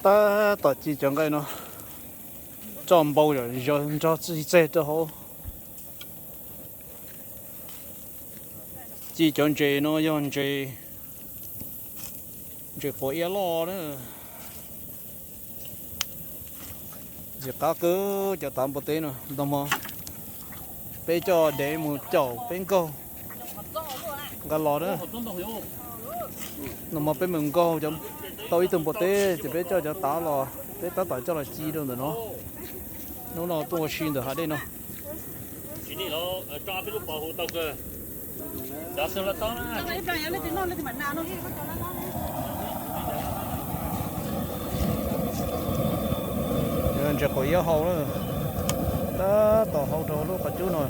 Tab tom ci cov nqaij no, tso npau zom zaws nrog txij txej rau hauv. Ci cov ntses no yog ntses, ntses quav iab loj na. Ntxim qab kawg cov tav npua teb no, ntog mog. Peb coj dev mus caum peb nkaug nqa los na. Ntog mog, peb mus nkaug tau ib tug npua teb ces peb coj cov tav los, peb tab tom coj los ci rau ntawm no. Hnub no tuaj ua si ntawm hav dej no. Ntses quav iab hau na, tab tom hau rau lub qhov cub no.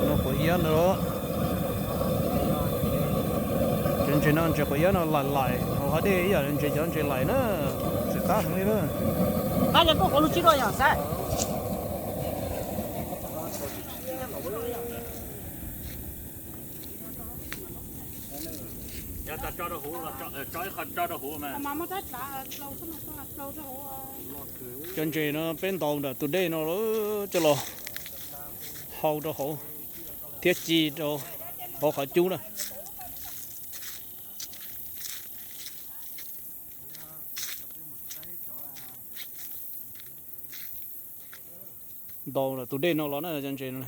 No quav iab no. Cov ntses no, ntses quav iab no laim laim hauv hav dej ib yam ntses, cov ntses laim na, txim qab heev li na. Cov ntses no peb ntaus nram tus dej no lawm coj los hau rau hauv thiab ci rau hauv qhov cub na. Ntaus nram tus dej no los na cov ntses no.